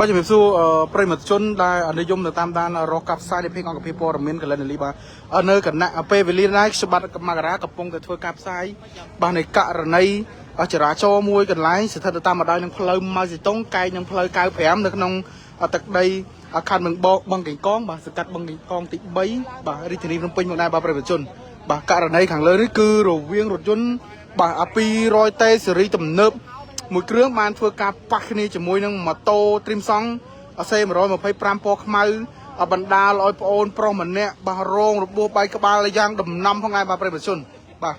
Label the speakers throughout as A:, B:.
A: បាទជំរាបសួរអឺប្រិយមិត្តជនដែលនិយមនៅតាមដានរកកាប់ផ្សាយនៃភេកអង្គភាពព័ត៌មានកលិនលីបាទនៅគណៈពេលវេលានេះខ្ញុំបាទមករាកំពុងតែធ្វើការផ្សាយបាទនៃករណីចរាចរណ៍មួយកន្លែងស្ថិតនៅតាមបណ្ដោយនឹងផ្លូវម៉ៅសេតុងកែងនឹងផ្លូវ95នៅក្នុងទឹកដីខណ្ឌមឹងបកបឹងកេងកងបាទសង្កាត់បឹងកេងកងទី3បាទរាជធានីភ្នំពេញមកដែរបាទប្រិយមិត្តជនបាទករណីខាងលើនេះគឺរវាងរថយន្តបាទ200តេស៊េរីទំនើប មួយគ្រឿងបានធ្វើការប៉ះគ្នាជាមួយនឹងម៉ូតូទ្រីមសង់ C125 ពណ៌ខ្មៅបណ្ដាលឲ្យប្អូនប្រុសម្នាក់បាសរងរបួសបែកក្បាលយ៉ាងដំណំផងដែរបាទប្រិយមិត្តជនបាទ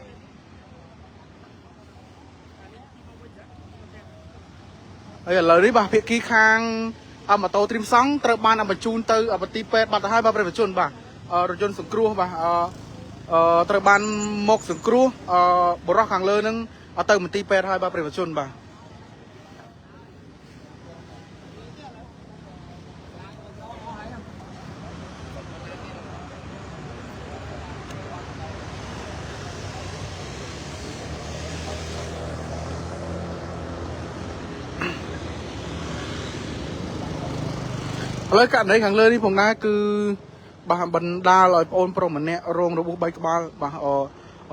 A: ហើយឥឡូវនេះបាទភាគីខាងម៉ូតូទ្រីមសង់ត្រូវបានបញ្ជូនទៅមន្ទីរពេទ្យបាត់ទៅហើយបាទប្រិយមិត្តជនបាទរថយន្តសង្គ្រោះបាទអឺត្រូវបានមកសង្គ្រោះបរិះខាងលើនឹងទៅមន្ទីរពេទ្យហើយបាទប្រិយមិត្តជនបាទ ឥឡូវករណីខាងលើនេះផងដែរគឺបាទបណ្ដាលឲ្យប្អូនប្រុសម្នាក់រងរបួសបែកក្បាលបាទអ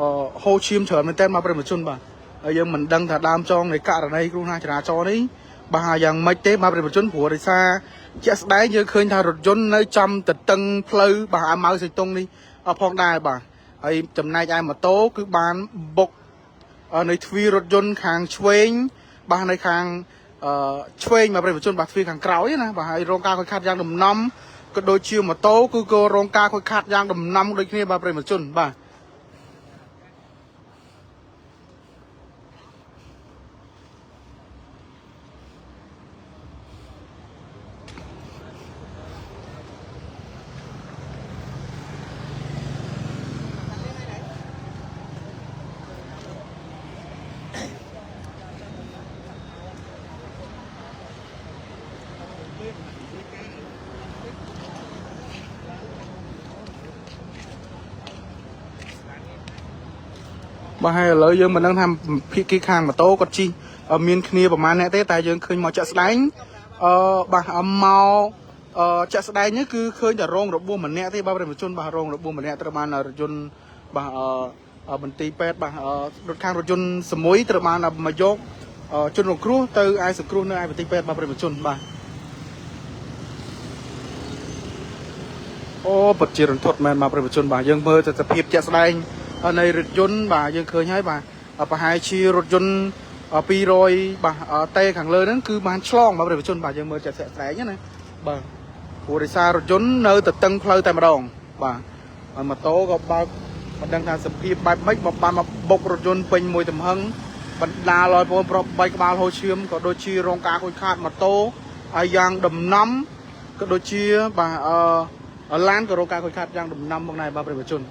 A: អហូរឈាមច្រើនមែនទែនមកប្រិមជនបាទហើយយើងមិនដឹងថាដើមចងនៃករណីគ្រោះថ្នាក់ចរាចរណ៍នេះបាទយ៉ាងម៉េចទេបាទប្រិមជនព្រោះដោយសារជាក់ស្ដែងយើងឃើញថារថយន្តនៅចំទទឹងផ្លូវបាទអាម៉ៅសេតុងនេះផងដែរបាទហើយចំណែកឯម៉ូតូគឺបានបុក នៅទ្វាររថយន្តខាងឆ្វេងបាទនៅខាងអឺឆ្វេងមកប្រិយជនបាទទ្វារខាងក្រោយណាបាទហើយរងការខូចខាតយ៉ាងដំណំក៏ដូចជាម៉ូតូគឺក៏រងការខូចខាតយ៉ាងដំណំដូចគ្នាបាទប្រិយជនបាទបាទហើយឥឡូវយើងមិនដឹងថាភាគីខាងម៉ូតូគាត់ជិះមានគ្នាប្រហែលអ្នកទេតែយើងឃើញមកចាក់ស្ដែងអឺបាទមកអឺចាក់ស្ដែងនេះគឺឃើញតែរងរបួសម្នាក់ទេបាទប្រិយជនបាទរងរបួសម្នាក់ត្រូវបានរថយន្តបាទអឺមន្ទីរពេទ្យបាទរថខាងរថយន្តសមុយត្រូវបានមកយកជនរងគ្រោះទៅឯសង្គ្រោះនៅឯមន្ទីរពេទ្យបាទប្រិយជនបាទអូពិតជារន្ធត់មែនបាទប្រិយជនបាទយើងមើលទៅសភាពជាក់ស្ដែងនៃរថយន្តបាទយើងឃើញហើយបាទប្រហែលជារថយន្ត200បាទតេខាងលើហ្នឹងគឺបានឆ្លងបាទប្រិយជនបាទយើងមើលជាក់ស្ដែងណាបាទព្រោះដោយសាររថយន្តនៅតែតឹងផ្លូវតែម្ដងបាទហើយម៉ូតូក៏បើកមិនដឹងថាសភាពបែបម៉េចបើបានមកបុករថយន្តពេញមួយទំហឹងបណ្ដាលឲ្យបងប្រុសបែកក្បាលហូរឈាមក៏ដូចជារងការខូចខាតម៉ូតូហើយយ៉ាងដំណំក៏ដូចជាបាទអឺឡានក៏រងការខូចខាតយ៉ាងដំណំមកដែរបាទប្រិយជន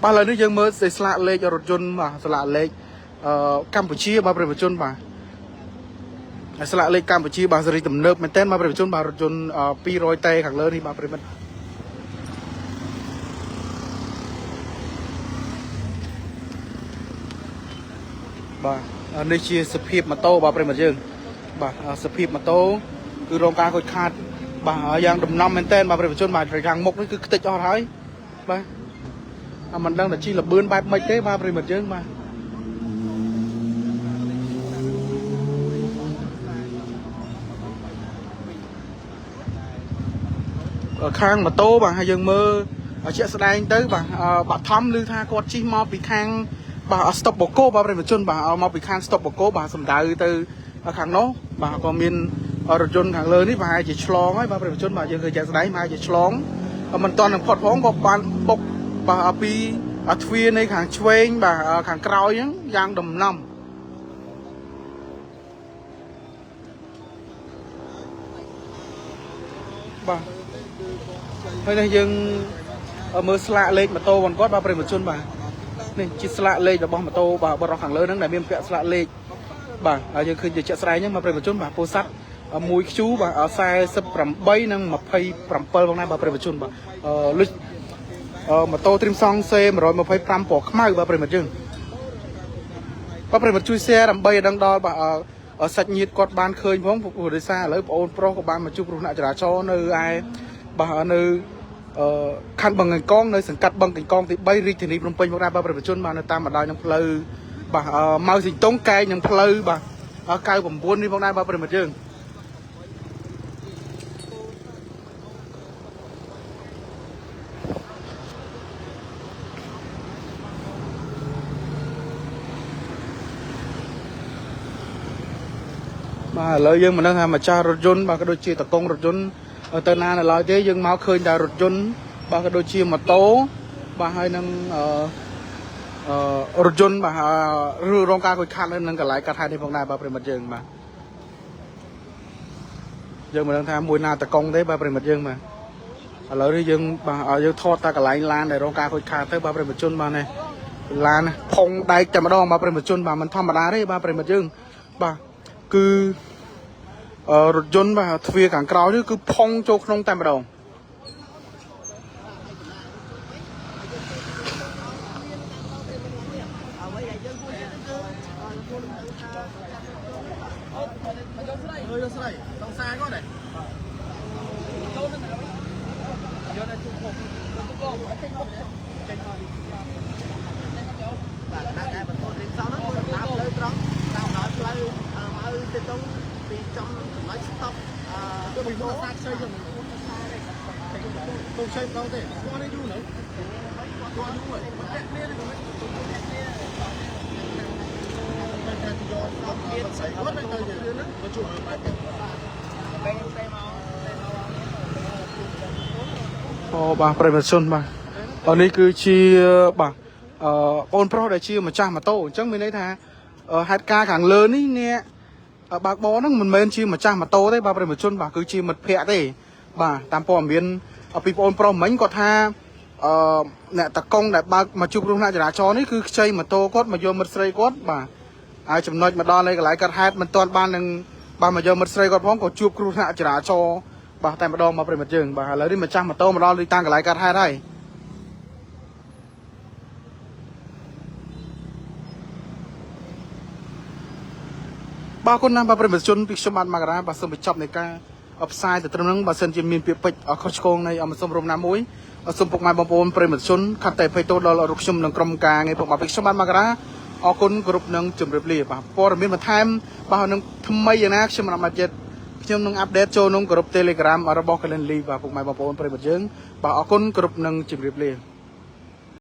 A: បាទឥឡូវនេះយើងមើលស្លាកលេខរថយន្តបាទស្លាកលេខអឺកម្ពុជាបាទប្រិយជនបាទហើយស្លាកលេខកម្ពុជាបាទសេរីទំនើបមែនតើបាទប្រិយជនបាទរថយន្ត200តេខាងលើនេះបាទប្រិយមិត្តបាទនេះជាសភាពម៉ូតូបាទប្រិយមិត្តយើងបាទសភាពម៉ូតូគឺរងការខូចខាតបាទយ៉ាងដំណំមែនតើបាទប្រិយជនបាទខាងមុខនេះគឺខ្ទេចអស់ហើយបាទអត់មិនដឹងថាជីលបឿនបែបម៉េចទេបាទប្រិយមិត្តយើងបាទខាងម៉ូតូបាទហើយយើងមើលជាក់ស្ដែងទៅបាទបាក់ថំឮថាគាត់ជិះមកពីខាងបាទស្តុបបូកូបាទប្រិយមិត្តជនបាទមកពីខាងស្តុបបូកូបាទសំដៅទៅខាងនោះបាទក៏មានរថយន្តខាងលើនេះប្រហែលជាឆ្លងហើយបាទប្រិយមិត្តជនបាទយើងឃើញជាក់ស្ដែងប្រហែលជាឆ្លងមិនតន់នឹងផុតផងក៏បានបុកបាទពីទ្វារនៃខាងឆ្វេងបាទខាងក្រោយហ្នឹងយ៉ាងដំណំបាទហើយនេះយើងមើលស្លាកលេខម៉ូតូរបស់គាត់បាទប្រិយមិត្តជនបាទនេះជាស្លាកលេខរបស់ម៉ូតូបាទបរិះខាងលើហ្នឹងដែលមានពាក់ស្លាកលេខបាទហើយយើងឃើញជាជាក់ស្ដែងហ្នឹងបាទប្រិយមិត្តជនបាទពោធិ៍សាត់1ខ្ជូបាទ48និង27ផងដែរបាទប្រិយមិត្តជនបាទអឺលុចម៉ូតូទ្រីមសង់ C125 ពណ៌ខ្មៅបាទប្រិយមិត្តយើងបាទប្រិយមិត្តជួយ share ដើម្បីឲ្យដឹងដល់បាទ សាច់ញាតិគាត់បានឃើញផងព្រោះដោយសារឥឡូវបងអូនប្រុសក៏បានមកជួបគ្រោះថ្នាក់ចរាចរណ៍នៅឯបាទនៅអឺខណ្ឌបឹងកេងកងនៅសង្កាត់បឹងកេងកងទី3រាជធានីភ្នំពេញមកដែរបាទប្រិយមិត្តជនបាទនៅតាមបណ្ដោយនឹងផ្លូវបាទម៉ៅសិងតុងកែងនឹងផ្លូវបាទ99នេះផងដែរបាទប្រិយមិត្តយើងបាទឥឡូវយើងមិនដឹងថាម្ចាស់រថយន្តបាទក៏ដូចជាតកងរថយន្តទៅណានៅឡើយទេយើងមកឃើញតែរថយន្តបាទក៏ដូចជាម៉ូតូបាទហើយនឹងអឺអឺរថយន្តបាទឬរងការខូចខាតនៅនឹងកន្លែងកាត់ហេតុនេះផងដែរបាទប្រិមិត្តយើងបាទយើងមិនដឹងថាមួយណាតកងទេបាទប្រិមិត្តយើងបាទឥឡូវនេះយើងបាទយើងថតតែកន្លែងឡានដែលរងការខូចខាតទៅបាទប្រិមិត្តជនបាទនេះឡានផុងដែកតែម្ដងបាទប្រិមិត្តជនបាទមិនធម្មតាទេបាទប្រិមិត្តយើងបាទគឺ រថយន្តបាទទ្វារខាងក្រោយនេះគឺផុងចូលក្នុងតែម្ដង
B: អើយស្រីតងសារគាត់ដែរបាទដាក់តែបន្ទោរៀងសោះហ្នឹងមើលតាមផ្លូវត្រង់តាមដល់ផ្លូវមកទៅតុងពីចំចំណុចស្តុបអឺពីមុនសាខ្ចីទៅទៅខ្ចីម្ដងទេគាត់នេះយូរនៅគាត់យូរហើយមិនតាក់គ្នាទេមិនតាក់គ្នាតែតែយកស្តុបមានស្អីគាត់ទៅទៅហ្នឹងទៅជួបបែប
A: អូបាទប្រិយមិត្តជនបាទអរនេះគឺជាបាទអឺបងប្រុសដែលជាម្ចាស់ម៉ូតូអញ្ចឹងមានន័យថាហេតុការណ៍ខាងលើនេះអ្នកបើកបរហ្នឹងមិនមែនជាម្ចាស់ម៉ូតូទេបាទប្រិយមិត្តជនបាទគឺជាមិត្តភ័ក្តិទេបាទតាមព័ត៌មានពីបងប្រុសមិញគាត់ថាអឺអ្នកតកងដែលបើកមកជួបគ្រោះថ្នាក់ចរាចរណ៍នេះគឺខ្ចីម៉ូតូគាត់មកយកមិត្តស្រីគាត់បាទហើយចំណុចមកដល់នៃកន្លែងកាត់ហេតុមិនទាន់បាននឹងបាទមកយកមិត្តស្រីគាត់ផងក៏ជួបគ្រោះថ្នាក់ចរាចរណ៍បាទតែម្ដងមកប្រិយមិត្តយើងបាទឥឡូវនេះម្ចាស់ម៉ូតូមកដល់ទីតាំងកន្លែងកាត់ហេតុហើយបាទអរគុណណាស់បាទប្រិយមិត្តជនពីខ្ញុំបាទមករាបាទសូមបញ្ចប់នៃការផ្សាយទៅត្រឹមហ្នឹងបើសិនជាមានពាក្យពេចន៍ខុសឆ្គងនៃអមសូមរំណាមួយសូមពុកម៉ែបងប្អូនប្រិយមិត្តជនខន្តីភ័យទោសដល់រូបខ្ញុំនិងក្រុមការងារពុកម៉ែពីខ្ញុំបាទមករាអរគុណគ្រប់នឹងជម្រាបលាបាទព័ត៌មានបន្ថែមបាទនឹងថ្មីយ៉ាងណាខ្ញុំមិនអាប់ដេតខ្ញុំនឹង update ចូលក្នុងក្រុម Telegram របស់ Calendly បាទពុកម៉ែបងប្អូនប្រិយមិត្តយើងបាទអរគុណគ្រប់នឹងជម្រាបលា។